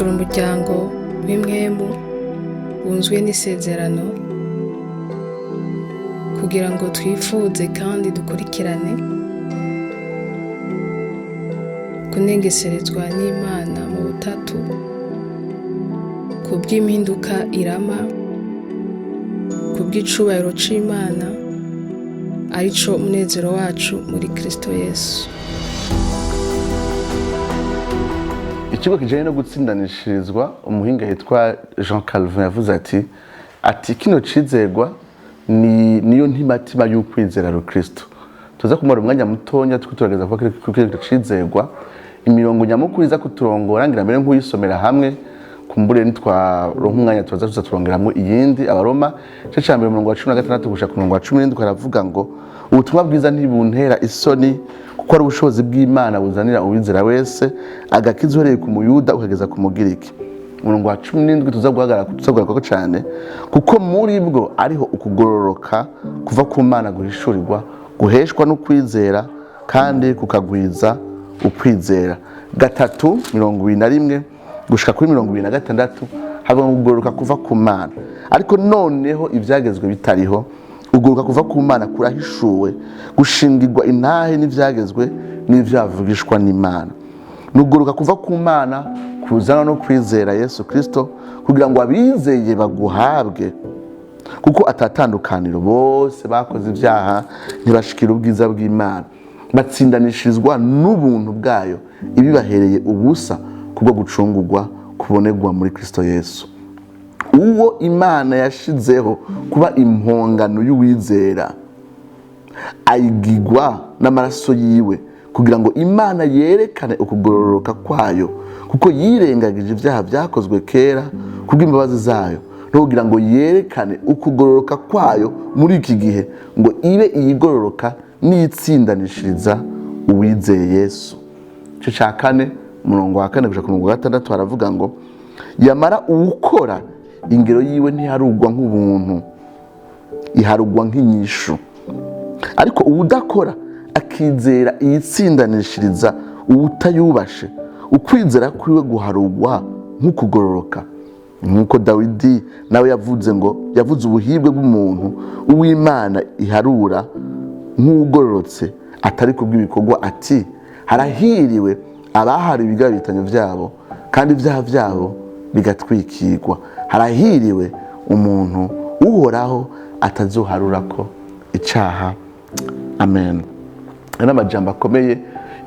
Turi umuryango w'impwemu wunzwe n'isezerano kugira ngo twifuze kandi dukurikirane kunengeserezwa n'Imana mu butatu kubw'impinduka irama, kubw'icubahiro c'Imana arico munezero wacu muri Kristo Yesu. Ikigo kijanye no gutsindanishirizwa, umuhinga yitwa Jean Calvin yavuze ati kino cizegwa ni niyo ntimatima y'ukwizera Rukristo. Tuza kumara umwanya mutonya turiko tugerageza kuvuga kuri kino cizegwa, imirongo nyamukuru iza kuturongora, ngira mbere nk'uyisomera hamwe, kumbure nitwaronka umwanya tuza tuza turongeramwo iyindi. Abaroma igice ca mbere, umurongo wa 16 gushika ku murongo wa 17, aravuga ngo ubutumwa bwiza ntibuntera isoni, kuko ari ubushobozi bw'Imana buzanira uwizera wese agakiza, uhereye ku Muyuda ukageza ku Mugiriki. Umurongo wa 17 tuza guhagarara, tuza kugaruka cyane, kuko muri bwo ariho ukugororoka kuva ku Mana guhishurirwa, guheshwa no kwizera kandi kukagwiza ukwizera. 3:21 gushika kuri 26 havuga ngo kugororoka kuva ku Mana. Ariko noneho ibyagezwe bitariho, ugororoka kuva ku Mana kurahishuwe, gushingirwa intahe n'ibyagezwe n'ivyavugishwa n'Imana. Nugororoka kuva ku Mana kuzana no kwizera Yesu Kristo, kugira ngo abizeye baguhabwe, kuko atatandukaniro, bose bakoze ibyaha ntibashikira ubwiza bw'Imana, batsindanishirizwa n'ubuntu bwayo ibibahereye ubusa kubwo gucungurwa kubonerwa muri Kristo Yesu, uwo Imana yashizeho kuba impongano y'uwizera, ayigigwa n'amaraso yiwe, kugira ngo Imana yerekane ukugororoka kwayo, kuko yirengagije ibyaha byakozwe kera kubw'imbabazi zayo, no kugira ngo yerekane ukugororoka kwayo muri iki gihe, ngo ibe iyigororoka n'iyitsindanishiriza uwizeye Yesu. Igice cya kane, umurongo wa 4 gushika ku murongo wa 6, haravuga ngo yamara uwukora, ingero yiwe ntiharugwa nk'ubuntu, iharugwa nk'inyishu. Ariko uwudakora akizera iyitsindanishiriza uwutayubashe, ukwizera kwiwe guharugwa nk'ukugororoka. Nk'uko Dawidi nawe yavuze ngo yavuze ubuhibwe bw'umuntu uw'Imana iharura nk'ugororotse atari kubw'ibikorwa, ati harahiriwe abahariwe ibigabitanyo byabo, kandi ibyaha byabo bigatwikirwa. Harahiriwe umuntu Uhoraho atazoharura ko icaha. Amen. Aya ni amajambo akomeye.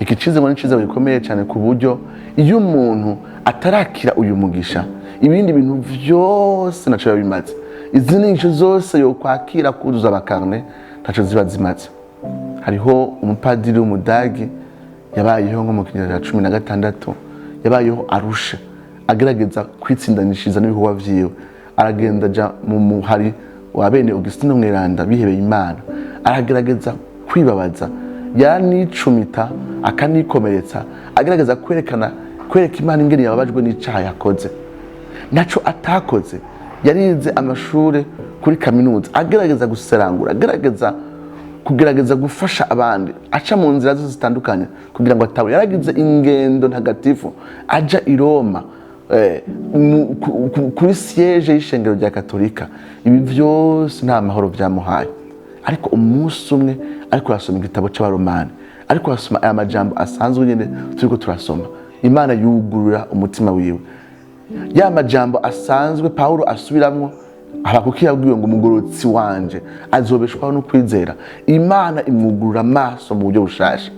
Iki cizemo ni cizemo gikomeye cyane, ku buryo iyo umuntu atarakira uyu mugisha, ibindi bintu byose ntaco biba bimaze. Izi nyigisho zose yokwakira kuzuza abakarne ntaco ziba zimaze. Hariho umupadiri w'Umudagi yabayeho nko mu kinyejana cya 16, yabayeho arusha, agerageza kwitsindanishiriza n'ibikorwa vyiwe. Aragenda aja mu muhari wa bene Augustine Mweranda bihebeye Imana, aragerageza kwibabaza, yanicumita akanikomeretsa, agerageza kwerekana, kwereka Imana ingene yababajwe n'icaha yakoze. Naco atakoze. Yarize amashure kuri kaminuza, agerageza guserangura, agerageza kugerageza gufasha abandi, aca mu nzira zose zitandukanye kugira ngo atawe. Yaragize ingendo ntagatifu, aja i Roma, kuri siège y'ishengero rya Katolika. Ibi byose nta mahoro byamuhaye. Ariko umunsi umwe ariko arasoma igitabo c'Abaromani, ariko arasoma aya majambo asanzwe nyene turiko turasoma, Imana yugurura umutima wiwe. Ya majambo asanzwe Paulo asubiramwo, Habakuki yabwiwe ngo umugororotsi wanje azobeshwaho no kwizera, Imana imwugurura amaso mu buryo bushasha.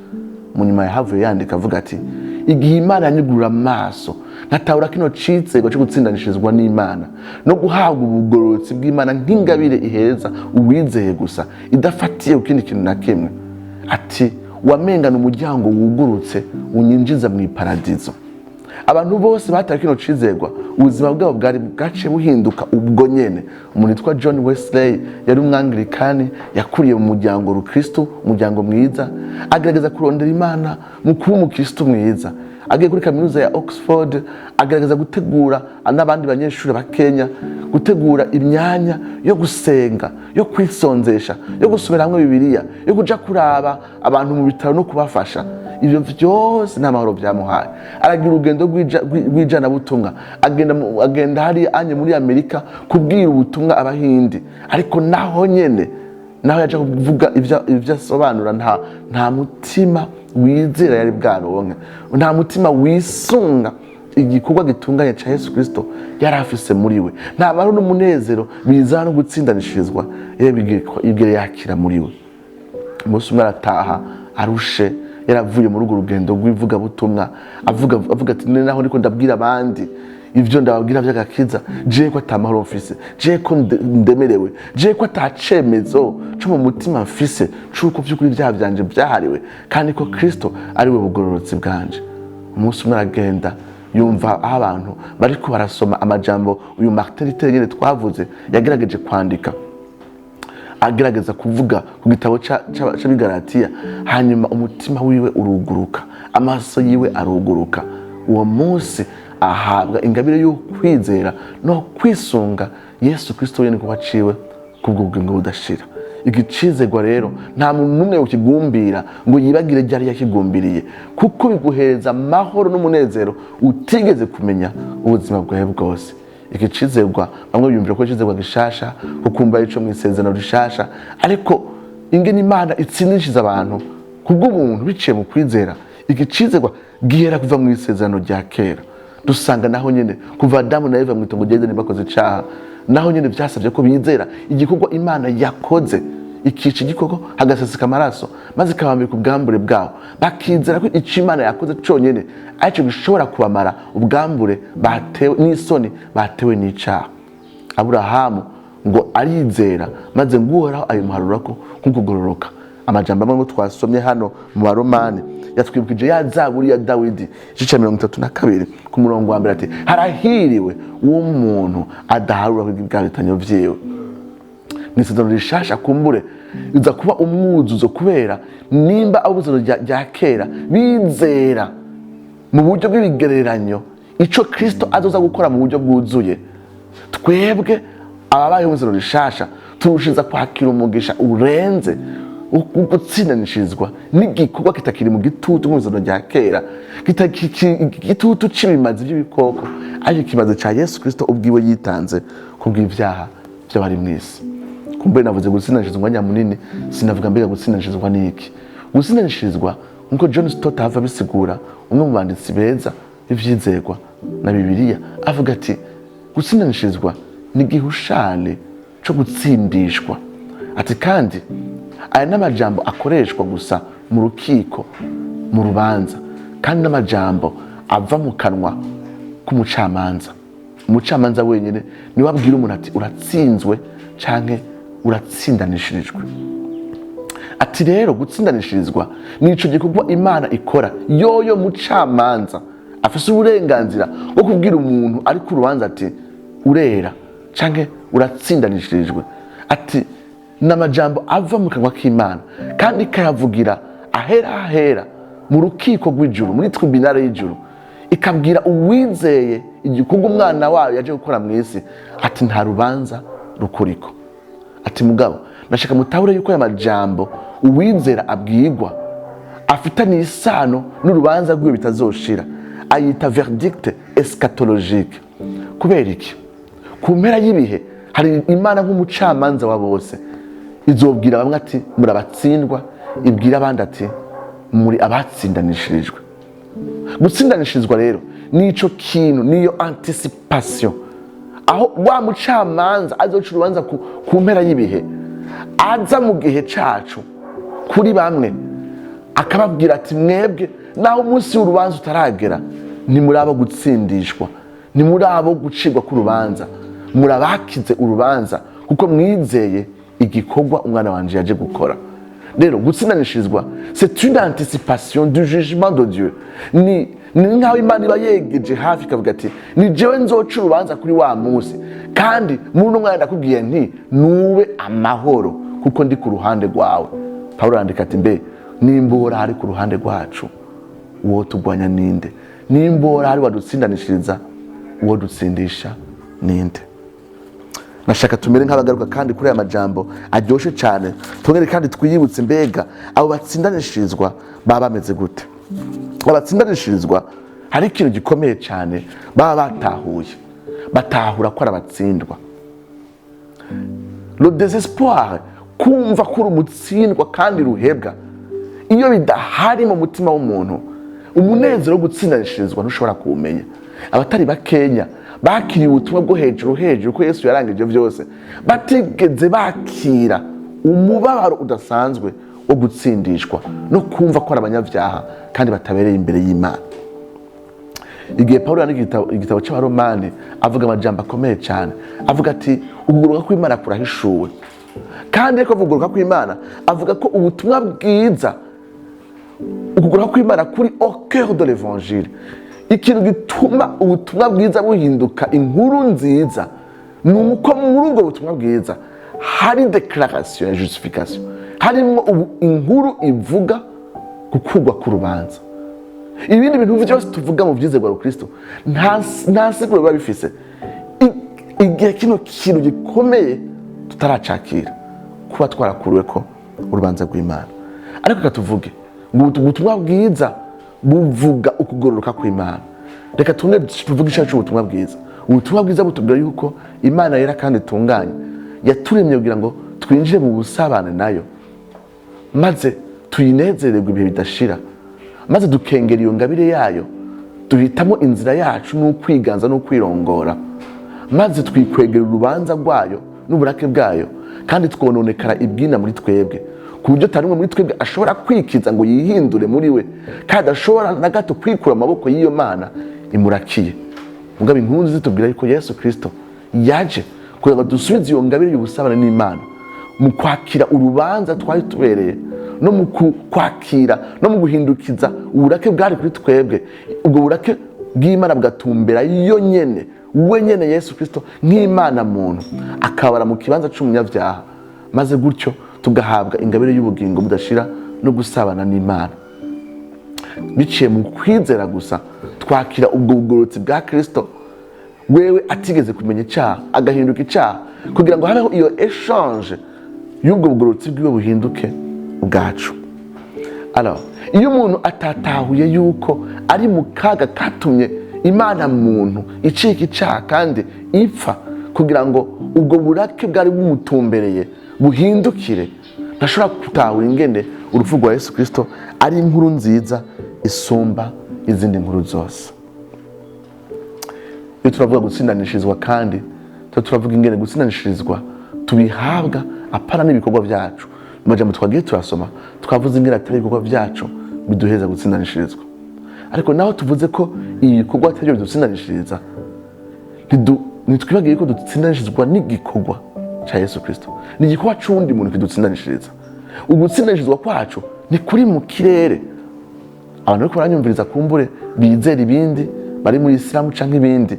Mu nyuma yahavuye yandika avuga ati igihe Imana yanyugurura amaso nkatahura kino cizego cyo gutsindanishirizwa n'Imana no guhabwa ubugororotsi bw'Imana nk'ingabire iheza uwizeye gusa, idafatiye ku kindi kintu na kimwe, ati wamengana umuryango wugurutse unyinjiza mu iparadizo. Abantu bose bataye kino cizegwa, ubuzima bwabo bwari bwaciye buhinduka ubwo nyene. Umuntu witwa John Wesley yari Umwanglikani, yakuriye mu muryango rukristo, umuryango mwiza, agerageza kurondera Imana mu kuba umukristo mwiza. Agiye kuri kaminuza ya Oxford, agerageza gutegura n'abandi banyeshuri ba Kenya, gutegura imyanya yo gusenga, yo kwisonzesha, yo gusomera hamwe Bibiliya, yo kuja kuraba abantu mu bitaro no kubafasha. Ibyo byose nta mahoro byamuhaye. Aragira urugendo rw'ijanabutumwa, agenda hariya anye muri Amerika kubwira ubutumwa Abahindi, ariko naho nyene, naho yaje kuvuga ibyo asobanura, nta mutima wizera yari bwaronke, nta mutima wisunga igikorwa gitunganye cya Yesu Kirisito yari afise muri we. Nta mahoro n'umunezero bizana no gutsindanishirizwa yari yakira muri we. Umunsi umwe arataha arushe, yaravuye muri urwo rugendo rw'ivugabutumwa, avuga ati: "Naho ndiko ndabwira abandi ibyo ndababwira by'agakiza, jewe ko atamahoro mfise, jewe ko ndemerewe, jewe ko atacemezo co mu mutima mfise c'uko vy'ukuri ibyaha vyanje vyahariwe kandi ko Kristo ari we bugororotsi bwanje." Umunsi umwe aragenda yumva aho abantu bariko barasoma amajambo uyu Martin Luther nyene twavuze yagerageje kwandika, agerageza kuvuga ku gitabo c'Abigalatiya. Hanyuma umutima wiwe uruguruka, amaso yiwe aruguruka. Uwo munsi ahabwa ingabire yo kwizera no kwisunga Yesu Kristo wenyine kuba aciwe kubwo bugingo budashira. Igicizegwa rero nta muntu n'umwe ukigumbira ngo yibagire ryari yakigumbiriye, kuko biguhereza amahoro n'umunezero utigeze kumenya ubuzima bwawe bwose. Ikicizegwa, bamwe biyumvira ko icizegwa gishasha, kukumva ico mu Isezerano Rishasha, ariko ingene Imana itsindishiza abantu kubw'ubuntu biciye mu kwizera, igicizegwa gihera kuva mu Isezerano rya Kera. Dusanga naho nyene kuva Adamu na Eva mu itongo rya Edeni bakoze icaha, naho nyene vyasabye ko bizera igikorwa Imana yakoze, ikica igikoko hagaseseka amaraso, maze ikabambika ubwambure bwabo, bakizera ko icyo Imana yakoze conyene aricyo gishobora kubamara ubwambure batewe n'isoni, batewe n'icaha. Aburahamu ngo arizera, maze ngo Uhoraho abimuharura ko nk'ukugororoka. Amajambo amwe twasomye hano mu Baromani yatwibukije ya Zaburi ya Dawidi, igice cya 32 ku murongo wa mbere, ati: "Harahiriwe uwo muntu adaharura ibyaha bitanyo vyiwe." Mu Isezerano Rishasha kumbure iza kuba umwuzuzo, kubera nimba abo mu Isezerano rya Kera bizera mu buryo bw'ibigereranyo ico Kristo azoza gukora mu buryo bwuzuye, twebwe ababayeho mu Isezerano Rishasha turushiza kwakira umugisha urenze gutsindanishirizwa n'igikorwa kitakiri mu gitutu mu Isezerano rya Kera, igitutu c'ibimazi by'ibikoko, ariko ikimazi ca Yesu Kristo ubwiwe yitanze kubw'ivyaha by'abari mw'isi. Kumbe navuze gutsindanishirizwa umwanya munini, sinavuga mbega gutsindanishirizwa n'iki. Gutsindanishirizwa, nkuko John Stott ava abisigura, umwe mu banditsi beza b'ivyizerwa na Bibiliya, avuga ati: "Gutsindanishirizwa ni igihushane co gutsindishwa." Ati: "Kandi aya n'amajambo akoreshwa gusa mu rukiko, mu rubanza, kandi n'amajambo ava mu kanwa k'umucamanza. Umucamanza wenyine niwe abwira umuntu ati: 'Uratsinzwe canke uratsindanishirijwe.'" Ati: "Rero gutsindanishirizwa ni ico gikorwa Imana ikora yoyo mucamanza afise uburenganzira bwo kubwira umuntu ari ku rubanza ati: 'Urera canke uratsindanishirijwe.'" Ati: "Ni amajambo ava mu kanwa k'Imana, kandi ikayavugira ahera ahera mu rukiko rw'ijuru, muri tribunal y'ijuru, ikabwira uwizeye igikorwa umwana wayo yaje gukora mu isi ati: 'Nta rubanza rukuriko.'" Ati: "Mugabo ndashaka mutahure yuko aya majambo uwizera abwirwa afitaniye isano n'urubanza rw'iwe bitazoshira." Ayita verdict eschatologique. Kubera iki? Ku mpera y'ibihe hari Imana nk'umucamanza wa bose izobwira bamwe ati: "Muri abatsindwa," ibwira abandi ati: "Muri abatsindanishirijwe." Gutsindanishirizwa rero nico kintu, niyo anticipation aho wa mucamanza azoca urubanza ku mpera y'ibihe aza mu gihe cacu kuri bamwe akababwira ati: "Mwebwe, naho umunsi w'urubanza utaragera, ntimuri abo gutsindishwa, ntimuri abo gucirwa k'urubanza, muri abakize urubanza kuko mwizeye igikorwa umwana wanje yaje gukora." Rero gutsindanishirizwa, c'est une anticipation du jugement de Dieu. Ni nkaho Imana iba yegeje hafi ikavuga ati: "Ni jewe nzoca urubanza kuri wa munsi, kandi muri uno mwanya ndakubwiye nti: 'Nube amahoro kuko ndi ku ruhande rwawe.'" Pawulo arandika ati: "Mbe nimba Uhoraho ari ku ruhande rwacu, uwo turwanya ninde? Nimba Uhoraho ari wadutsindanishiriza, uwo dutsindisha ninde?" Nashaka tumere nk'abagaruka kandi kuri aya majambo aryoshe cyane, twongere kandi twiyibutse mbega abo batsindanishirizwa baba bameze gute. Abatsindanishirizwa hari ikintu gikomeye cyane baba batahuye, batahura ko ari abatsindwa. Le désespoir, kumva ko uri umutsindwa kandi ruhebwa, iyo bidahari mu mutima w'umuntu, umunezero wo gutsindanishirizwa ntushobora kuwumenya. Abatari bakenya bakiriye ubutumwa bwo hejuru hejuru ko Yesu yarangije byose, batigeze bakira umubabaro udasanzwe wo gutsindishwa no kumva ko ari abanyabyaha kandi batabereye imbere y'Imana. Igihe Paul yandika igitabo cy'Abaromani, avuga amajambo akomeye cyane, avuga ati: "Ukugoroka kw'Imana kurahishuwe." Kandi ariko ukugoroka kw'Imana, avuga ko ubutumwa bwiza, ukugoroka kw'Imana kuri au cœur de l'évangile. Ikintu gituma ubutumwa bwiza buhinduka inkuru nziza ni uko muri ubwo butumwa bwiza hari déclaration ya justification, harimo inkuru ivuga gukurwa k'urubanza. Ibindi bintu byose tuvuga mu byizerwa Kristo nta siguro biba bifise igihe kino kintu gikomeye tutaracakira, kuba twarakuriwe ko urubanza rw'Imana. Ariko reka tuvuge ngo ubutumwa bwiza buvuga ukugororoka kw'Imana. Reka tumwe tuvuge icyacu cy'ubutumwa bwiza. Ubutumwa bwiza butubwira yuko Imana yera kandi itunganye yaturemye kugira ngo twinjire mu busabane nayo, maze tuyinezererwe ibihe bidashira, maze dukengera iyo ngabire yayo, duhitamo inzira yacu n'ukwiganza n'ukwirongora, maze twikwegera urubanza rwayo n'uburake bwayo, kandi twononekara ibwina muri twebwe, ku buryo atari umwe muri twebwe ashobora kwikiza ngo yihindure muri we, kandi ashobora na gato kwikura mu maboko y'iyo Mana imurakiye. Mugabo inkuru zitubwira yuko Yesu Kirisito yaje kugira ngo dusubize iyo ngabire y'ubusabane n'Imana mu kwakira urubanza twari tubereye, no mu kwakira no mu guhindukiza uburake bwari kuri twebwe. Ubwo burake bw'Imana bugatumbera yo nyene, we nyene Yesu Kirisito nk'Imana muntu, akabara mu kibanza c'umunyabyaha, maze gutyo tugahabwa ingabire y'ubugingo budashira no gusabana n'Imana biciye mu kwizera gusa. Twakira ubwo bugororotsi bwa Kirisito, wewe atigeze kumenya icyaha, agahinduka icyaha kugira ngo habeho iyo échange y'ubwo bugororotsi bwiwe buhinduke ubwacu. Alors, iyo umuntu atatahuye yuko ari mu kaga katumye Imana muntu icika icyaha kandi ipfa kugira ngo ubwo burake bwari bumutumbereye buhindukire, ntashobora gutahura ingene urupfu rwa Yesu Kirisito ari inkuru nziza isumba izindi nkuru zose. Iyo turavuga gutsindanishirizwa, kandi tuba turavuga ingene gutsindanishirizwa tubihabwa apana n'ibikorwa byacu. Mu majambo twagiye turasoma, twavuze ingene atari ibikorwa byacu biduheza gutsindanishirizwa. Ariko naho tuvuze ko ibi bikorwa atari byo bidutsindanishiriza, ntitwibagiye ko dutsindanishirizwa n'igikorwa cya Yesu Kirisito. Ni igikorwa c'uwundi muntu kidutsindanishiriza. Ugutsindanishirizwa kwacu ni kuri mu kirere. Abantu bariko baranyumviriza, kumbure bizera ibindi, bari muri Isilamu canke ibindi,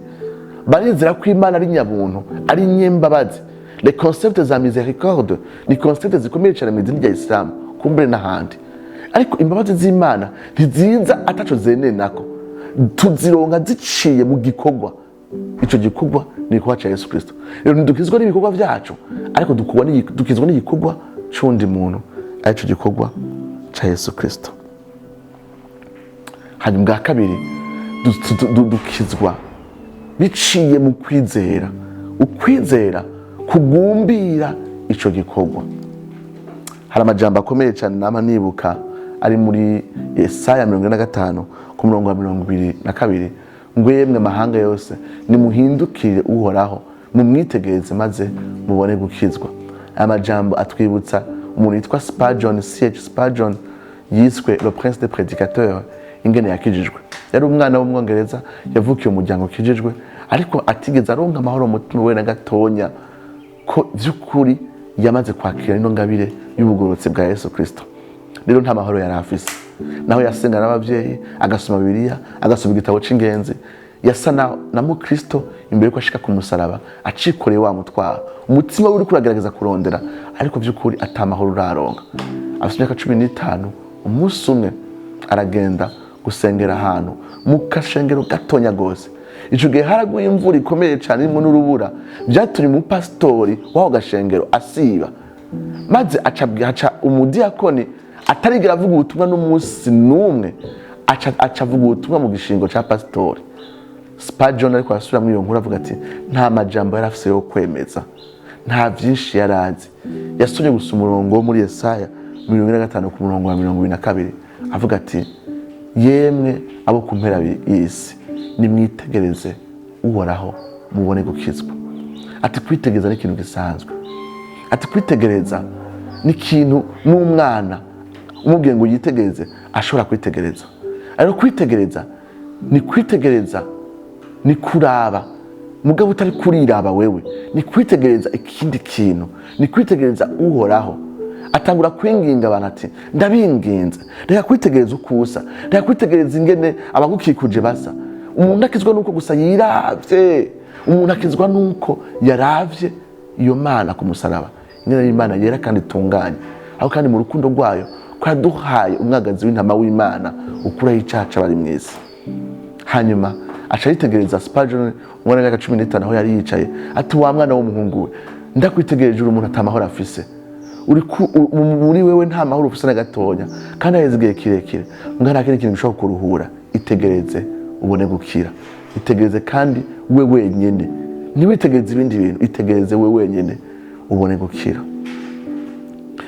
barizera ko Imana ari nyabuntu, ari nyembabazi. Les concepts za miséricorde ni concepts zikomeye cyane mu idini rya Isilamu, kumbure n'ahandi. Ariko imbabazi z'Imana ntiziza ataco zeneye nako, tuzironka ziciye mu gikorwa. Ico gikorwa ni igikorwa ca Yesu Kristo. Rero ntidukizwa n'ibikorwa vyacu, ariko dukizwa n'igikorwa c'uwundi muntu, arico gikorwa ca Yesu Kristo. Hanyuma bwa kabiri, dukizwa biciye mu kwizera, ukwizera kugumbira ico gikorwa. Hari amajambo akomeye cyane nama nibuka ari muri Yesaya 45 ku murongo wa 22, ngo: "Yemwe amahanga yose, nimuhindukire Uhoraho, mumwitegereze, maze mubone gukizwa." Aya majambo atwibutsa umuntu yitwa Spurgeon, C.H. Spurgeon, yiswe le prince des prédicateurs, ingene yakijijwe. Yari umwana w'Umwongereza yavukiye umuryango ukijijwe, ariko atigeze aronka amahoro mu mutima we na gatonya ko by'ukuri yamaze kwakira ino ngabire y'ubugororotsi bwa Yesu Kristo. Rero nta mahoro yari afise, naho yasenga n'ababyeyi, agasoma Bibiliya, agasoma igitabo c'ingenzi. Yasa na mukristo imbere yuko ashika ku musaraba acikoreye wa mutwaro, umutima we uriko uragerageza kurondera, ariko by'ukuri ata mahoro uraronka. Afite imyaka 15, umunsi umwe aragenda gusengera ahantu mu kashengero gatonya gose. Ico gihe haraguye imvura ikomeye cyane irimo n'urubura, byatumye umupasitori w'aho gashengero asiba, maze aca umudiyakoni atarigera avuga ubutumwa n'umunsi n'umwe. Aca avuga ubutumwa mu gishingo ca pasitori Spurgeon, ariko arasubira iyo nkuru avuga ati: "Nta majambo yari afise yo kwemeza, nta byinshi yari azi. Yasomye gusa umurongo wo muri Yesaya 45 ku murongo wa 22, avuga ati: 'Yemwe abo ku mpera y'isi, nimwitegereze Uhoraho mubone gukizwa.'" Ati: "Kwitegereza ni ikintu gisanzwe." Ati: "Kwitegereza ni ikintu n'umwana umubwiye ngo yitegereze ashobora kwitegereza." Ariko kwitegereza ni kwitegereza, ni kuraba mugabo utari kuriraba wewe, ni kwitegereza ikindi kintu, ni kwitegereza Uhoraho. Atangura kwinginga abantu ati: "Ndabinginze, reka kwitegereza uko usa, reka kwitegereza ingene abagukikuje basa." Umuntu akizwa nuko gusa yiravye, umuntu akizwa nuko yaravye iyo Mana ku musaraba, ingene ari Imana yera kandi itunganye, aho kandi mu rukundo rwayo ko yaduhaye umwagazi w'intama w'Imana ukuraho icaha c'abari mw'isi. Hanyuma aca yitegereza Spurgeon, umwana w'imyaka 15, aho yari yicaye, ati: "Wa mwana w'umuhungu we, ndakwitegereje, uri umuntu atamahoro afise. Uri muri wewe nta mahoro ufise na gatonya, kandi haheze igihe kirekire. Mbwa nta kindi kintu gishobora kuruhura. Itegereze ubone gukira. Itegereze kandi we wenyene, ntiwitegereze ibindi bintu, itegereze we wenyene ubone gukira."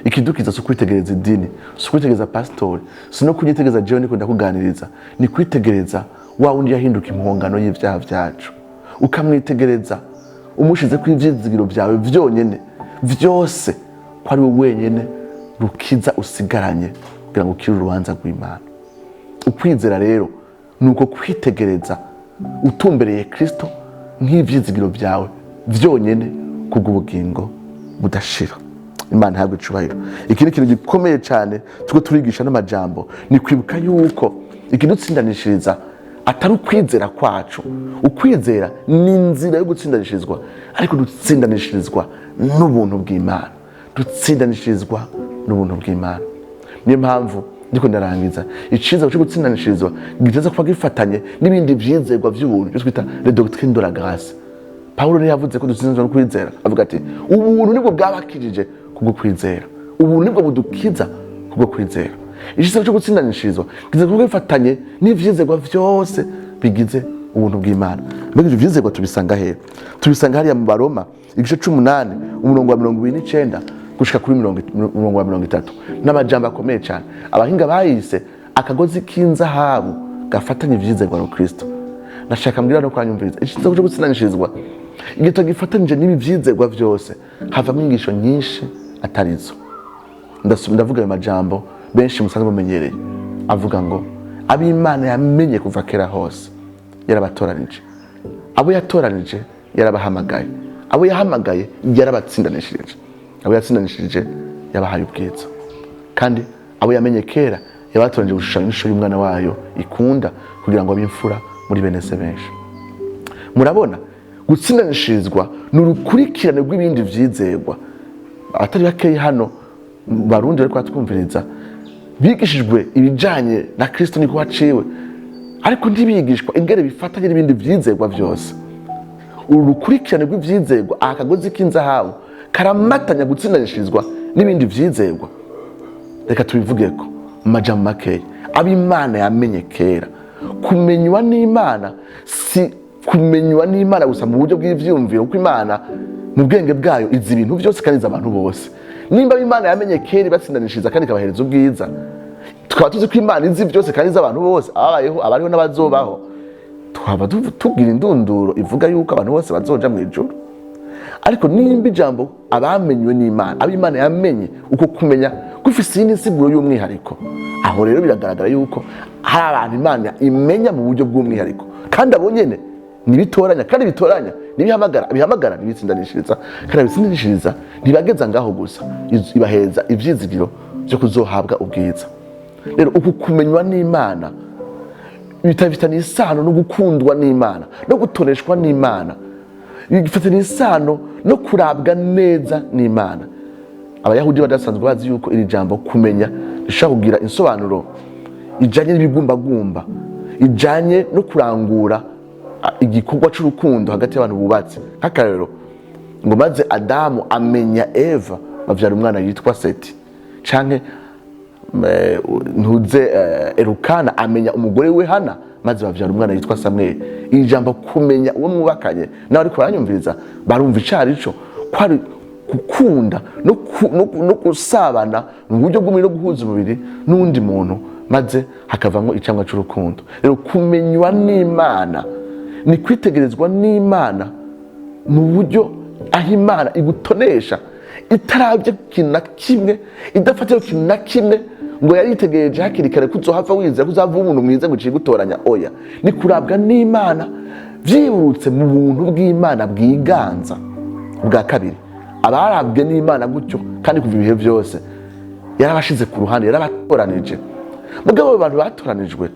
Ikidukiza si ukwitegereza idini, si ukwitegereza pasitori, si no kunyitegereza jewe niko ndakuganiriza, ni kwitegereza wa wundi yahinduka impongano y'ivyaha vyacu, ukamwitegereza umushize ko ivyizigiro vyawe vyonyene vyose, ko ari we wenyene rukiza usigaranye kugira ngo ukire urubanza rw'Imana. Ukwizera rero ni uko kwitegereza utumbereye Kristo nk'ivyizigiro vyawe vyonyene kubw'ubugingo budashira. Imana ihabwe icubahiro. Iki ni ikintu gikomeye cyane turiko turigisha n'amajambo, ni kwibuka yuko ikidutsindanishiriza atari ukwizera kwacu. Ukwizera ni inzira yo gutsindanishirizwa, ariko dutsindanishirizwa n'ubuntu bw'Imana, dutsindanishirizwa n'ubuntu bw'Imana. Niyo mpamvu ndiko ndarangiza, icizero cyo gutsindanishirizwa giteza kuba gifatanye n'ibindi vyizerwa vy'ubuntu, byo twita les doctrines de la grâce. Pawulo niyo yavuze ko dutsinzwe no kwizera, avuga ati: "Ubuntu nibwo bwabakijije kubwo kwizera." Ubuntu nibwo budukiza kubwo kwizera. Icizero cyo gutsindanishirizwa kiza kuba gifatanye n'ivyizerwa vyose bigize ubuntu bw'Imana. Mbega ivyo vyizerwa tubisanga hehe? Tubisanga hariya mu Baroma igice c'umunani, umurongo wa 29 gushika kuri umurongo wa 30. N'amajambo akomeye cyane, abahinga bayise akagozi k'inzahabu gafatanye ivyizerwa na Kristo. Ndashaka mbwira no kwanyumviriza, icizerwa cyo gutsindanishirizwa igitabo gifatanije n'ibi vyizerwa vyose, havamo inyigisho nyinshi atarizo. Ndavuga ayo majambo benshi musanzwe mumenyereye, avuga ngo: "Ab'Imana yamenye kuva kera hose yarabatoranije, abo yatoranije yarabahamagaye, abo yahamagaye yarabatsindanishirije, abo yatsindanishirije yabahaye ubwiza, kandi abo yamenye kera yabatoranije gushushanya ishusho y'umwana wayo ikunda, kugira ngo abe imfura muri bene se benshi." Murabona, gutsindanishirizwa ni urukurikirane rw'ibindi vyizerwa. Abatari bakeyi hano Barundi bariko baratwumviriza bigishijwe ibijanye na Kristo niko waciwe, ariko ntibigishwa ingene bifatanye n'ibindi vyizerwa vyose. Uru rukurikirane rw'ivyizerwa, aka kagozi k'inzahabu karamatanya gutsindanishirizwa n'ibindi vyizerwa. Reka tubivugeko mu majambo makeya: ab'Imana yamenye kera. Kumenywa n'Imana si kumenywa n'Imana gusa mu buryo bw'ivyiyumviro, kuko Imana mu bwenge bwayo izi ibintu byose kandi izi abantu bose. Nimba Imana yamenye kera ibatsindanishiriza kandi ikabahereza ubwiza, tukaba tuzi ko Imana izi byose kandi izi abantu bose, ababayeho, abariho n'abazobaho, twaba tubwira indunduro ivuga yuko abantu bose bazoja mu ijuru. Ariko nimba ijambo abamenywe n'Imana, abo Imana yamenye, uko kumenya gufise iyindi nsiguro y'umwihariko, aho rero biragaragara yuko hari abantu Imana imenya mu buryo bw'umwihariko, kandi abo nyene nibitoranya, kandi bitoranya nibihamagara, bihamagara nibitsindanishiriza, kandi abitsindanishiriza ntibageza ngaho gusa, ibaheza ivyizigiro vyo kuzohabwa ubwiza. Rero uku kumenywa n'Imana bifitanye isano no gukundwa n'Imana, no gutoreshwa n'Imana, bifitanye isano no kurabwa neza n'Imana. Abayahudi badasanzwe bazi yuko iri jambo kumenya rishobora kugira insobanuro ijanye n'ibigumbagumba, ijanye no kurangura igikorwa c'urukundo hagati y'abantu bubatse. Nk'akarero ngo: "Maze Adamu amenya Eva, bavyara umwana yitwa Seti." Canke Ntuze Elukana amenya umugore we Hana, maze bavyara umwana yitwa Samweli. Iri jambo kumenya uwo mwubakanye, nawe ariko baranyumviriza barumva icarico, ko ari gukunda no gusabana mu buryo bw'umubiri no guhuza umubiri n'undi muntu, maze hakavamo icamwa c'urukundo. Rero kumenywa n'Imana ni kwitegerezwa n'Imana mu buryo aho Imana igutonesha itarabye ikintu na kimwe, idafatira ikintu na kimwe ngo yaritegereje hakiri kare ko uzohava wizera, ko uzava umuntu mwiza, ngo uciye gutoranya. Oya, ni kurabwa n'Imana vyibutse mu buntu bw'Imana bwiganza. Bwa kabiri, abarabwe n'Imana gutyo kandi kuva ibihe byose yarabashize ku ruhande, yarabatoranije. Mugabo abo bantu batoranijwe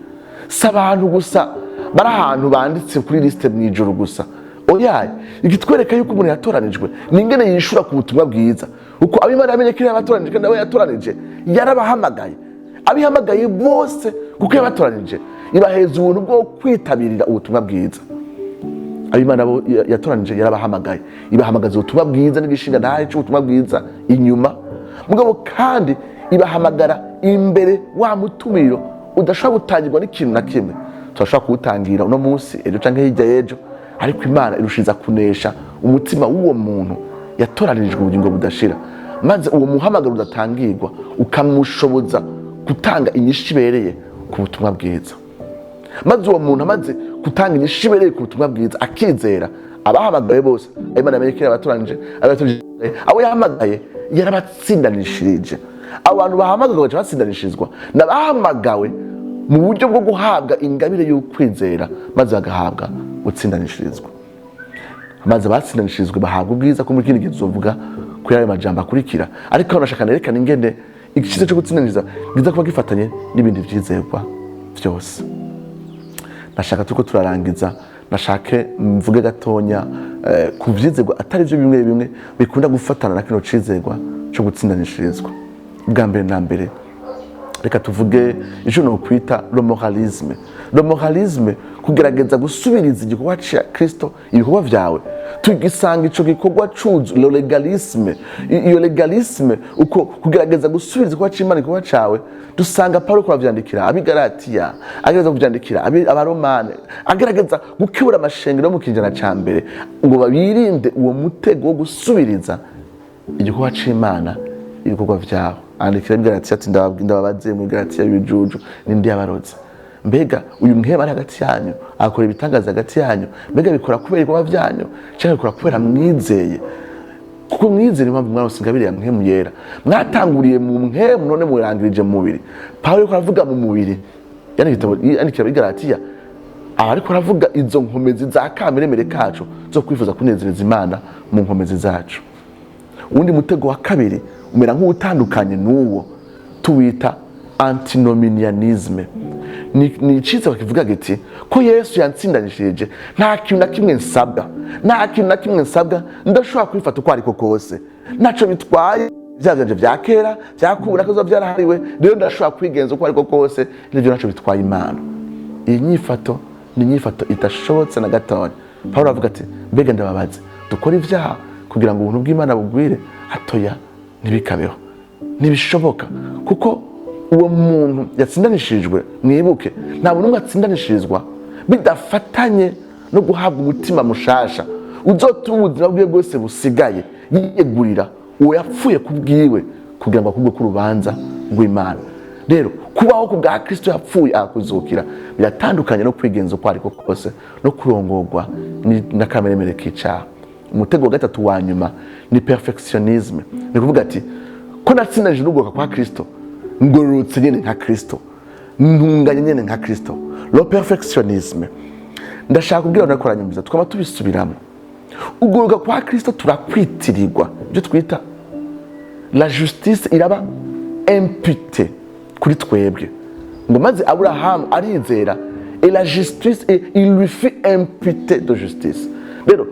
si abantu gusa bari ahantu banditse kuri lisite mu ijoro gusa. Oya, ikitwereka yuko umuntu yatoranijwe ni ingene yishura ku butumwa bwiza, kuko abo Imana yamenye ko yabatoranije kandi abo yatoranije yarabahamagaye. Abihamagaye bose, kuko yabatoranije, ibaheza ubuntu bwo kwitabirira ubutumwa bwiza. Abo Imana bo yatoranije yarabahamagaye, ibahamagaza ubutumwa bwiza n'igishinga ntahe c'ubutumwa bwiza inyuma. Mugabo kandi ibahamagara imbere wa mutumiro udashobora gutangirwa n'ikintu na kimwe. Turashobora kuwutangira uno munsi, ejo canke hirya y'ejo, ariko Imana irushiza kunesha umutima w'uwo muntu yatoranirijwe ubugingo budashira, maze uwo muhamagaro udatangirwa ukamushoboza gutanga inyishu ibereye ku butumwa bwiza. Maze uwo muntu amaze gutanga inyishu ibereye ku butumwa bwiza, akizera, abahamagaye bose, abo Imana yamenye ko yabatoranije, abatoranije, abo yahamagaye yarabatsindanishirije. Abo bantu bahamagawe baca batsindanishirizwa n'abahamagawe mu buryo bwo guhabwa ingabire y'ukwizera, maze bagahabwa gutsindanishirizwa, maze batsindanishirizwe bahabwa ubwiza, ko muri kindi gihe tuzovuga kuri ayo majambo akurikira. Ariko hano nashaka nerekana ingene igice cyo gutsindaniriza giza kuba gifatanye n'ibindi vyizerwa vyose. Nashaka, turiko turarangiza, nashake mvuge gatonya ku vyizerwa atari byo bimwe bimwe bikunda gufatana na kino cizerwa cyo gutsindanishirizwa. Bwa mbere na mbere, reka tuvuge icyo nokwita le moralisme. Le moralisme, kugerageza gusubiriza igikorwa cya Kristo ibikorwa vyawe. Tugisanga ico gikorwa cuzu le légalisme. Iyo légalisme, uko kugerageza gusubiriza igikorwa c'Imana igikorwa cawe, dusanga Paulo ko aravyandikira Abigalatiya, agerageza kuvyandikira Abaromane, agerageza gukebura amashengero yo mu kinjana ca mbere ngo babirinde uwo mutego wo gusubiriza igikorwa c'Imana ibikorwa vyabo. Andikira Abigalatiya ati: "Ndababaze mu Galatiya y'ibijuju, ninde yabaroze? Mbega uyu mweba ari hagati yanyu akora ibitangaza hagati yanyu, mbega bikora kubera ibikorwa vyanyu canke bikora kubera mwizeye? Kuko mwizeye, niyo mpamvu mwaronse ingabire ya Mpwemu Yera. Mwatanguriye mu mpwemu, none murangirije mu mubiri." Pawulo ariko aravuga mu mubiri, yandika igitabo yandikira Abigalatiya, aba ariko aravuga izo nkomezi za kameremere kacu zo kwifuza kunezereza Imana mu nkomezi zacu. Uwundi mutego wa kabiri umera nk'uwutandukanye n'uwo, tuwita antinomianisme. Ni icizero kivuga giti: ko Yesu yantsindanishije, nta kintu na kimwe nsabwa, nta kintu na kimwe nsabwa, ndashobora kwifata uko ariko kose, ntaco bitwaye, ibyaha byanje vya kera vyakubura ko bizoba vyarahariwe, rero ndashobora kwigenza uko ariko kose, n'ivyo ntaco bitwaye Imana. Iyi nyifato ni inyifato idashobotse na gatoya. Pawulo avuga ati: "Mbega ndababaze, dukora ibyaha kugira ngo ubuntu bw'Imana bugwire?" Atoya, ntibikabeho, ntibishoboka, kuko uwo muntu yatsindanishirijwe, mwibuke, nta muntu umwe atsindanishirizwa bidafatanye no guhabwa umutima mushasha uzotuma ubuzima bwiwe bwose busigaye yiyegurira uwo yapfuye ku bwiwe kugira ngo akubwe k'urubanza rw'Imana. Rero kubaho ku bwa Kristo yapfuye akuzukira biratandukanye no kwigenza uko ariko kose no kurongorwa n'akameremere k'icaha. Umutego wa gatatu wa nyuma ni perfectionnisme. Ni kuvuga ati: ko natsindanije n'uguruka kwa Kristo, ngororotse nyene nka Kristo, ntunganye nyene nka Kristo. Le perfectionnisme, ndashaka kubwira abantu baranyumviza, tukaba tubisubiramo: uguruka kwa Kristo turakwitirirwa, ibyo twita la justice iraba imputée kuri twebwe. Ngo maze Aburahamu arizera, et la justice, et il lui fut imputé de justice. Rero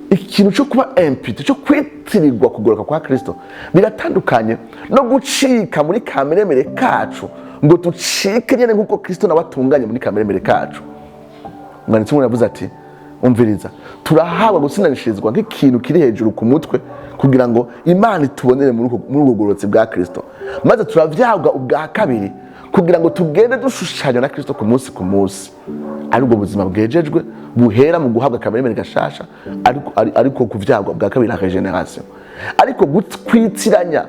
ikintu cyo kuba imputé, cyo kwitirirwa kugoroka kwa Kristo, biratandukanye no gucika muri kameremere kacu ngo ducike nyine nk'uko Kristo nawe atunganye muri kameremere kacu. Umwanditsi umwe yavuze ati: Umviriza, turahabwa gutsindanishirizwa nk'ikintu kiri hejuru ku mutwe kugira ngo Imana itubonere muri ubwo bugororotsi bwa Kristo, maze turavyagwa ubwa kabiri kugira ngo tugende dushushanywa na Kristo ku munsi ku munsi, ari ubwo buzima bwejejwe buhera mu guhabwa akameremere gashasha, ariko kuvyagwa bwa kabiri na régénération. Ariko kwitiranya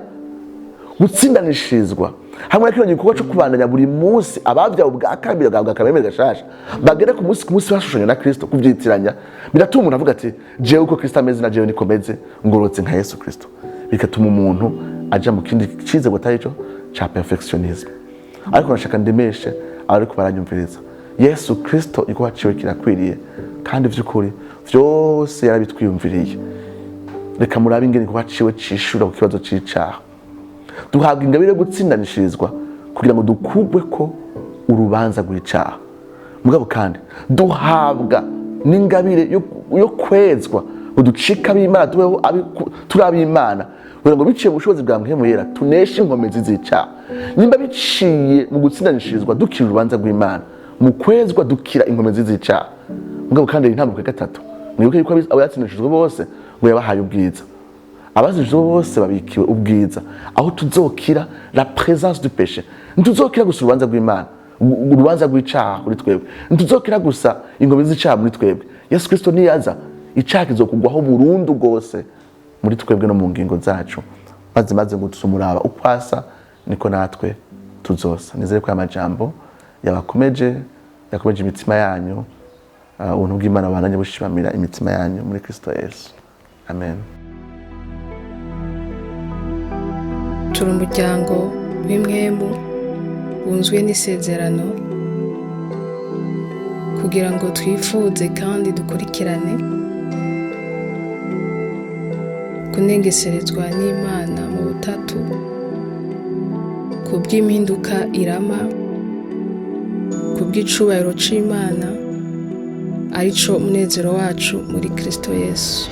gutsindanishirizwa hamwe na kino gikorwa cyo kubandanya buri munsi, ababyawe ubwa kabiri bagahabwa akameremere gashasha, bagere ku munsi ku munsi bashushanywa na Kristo, kubyitiranya biratuma umuntu avuga ati: "Jewe uko Kristo ameze na jewe niko meze, ngororotse nka Yesu Kristo." Bigatuma umuntu aja mu kindi cizego atari cyo ca perfectionnisme. Ariko nashaka ndemeshe abariko baranyumviriza: Yesu Kristo igikorwa ciwe kirakwiriye, kandi vy'ukuri vyose yarabitwiyumviriye. Reka murabe ingene igikorwa ciwe cishura ku kibazo c'icaha. Duhabwa ingabire yo gutsindanishirizwa kugira ngo dukugwe ko urubanza rw'icaha, mugabo kandi duhabwa n'ingabire yo kwezwa ngo ducike ab'Imana, tubeho turi ab'Imana, kugira ngo biciye mu bushobozi bwa Mpwemu Yera tuneshe inkomezi z'icaha. Nimba biciye mu gutsindanishirizwa dukira urubanza rw'Imana, mu kwezwa dukira inkomezi z'icaha, mugabo kandi intambwe ya gatatu, mwibuke yuko abo yatsindanishirijwe bose ngo yabahaye ubwiza. Abazijwe bose babikiwe ubwiza, aho tuzokira la présence du péché. Ntituzokira gusa urubanza rw'Imana, urubanza rw'icaha kuri twebwe, ntituzokira gusa inkomezi z'icaha muri twebwe. Yesu Kristo niyaza, icaha kizokugwaho burundu rwose muri twebwe no mu ngingo zacu, maze ngo tusumuraba uko asa niko natwe tuzosa. Nizere ko aya majambo yabakomeje, yakomeje imitima yanyu. Ubuntu bw'Imana bubandanye bushibamira imitima yanyu muri Kristo Yesu. Amen. Turi umuryango w'impwemu wunzwe n'isezerano kugira ngo twifuze kandi dukurikirane kunengeserezwa n'Imana mu butatu ku bw'impinduka irama, ku bw'icubahiro c'Imana, arico munezero wacu muri Kristo Yesu.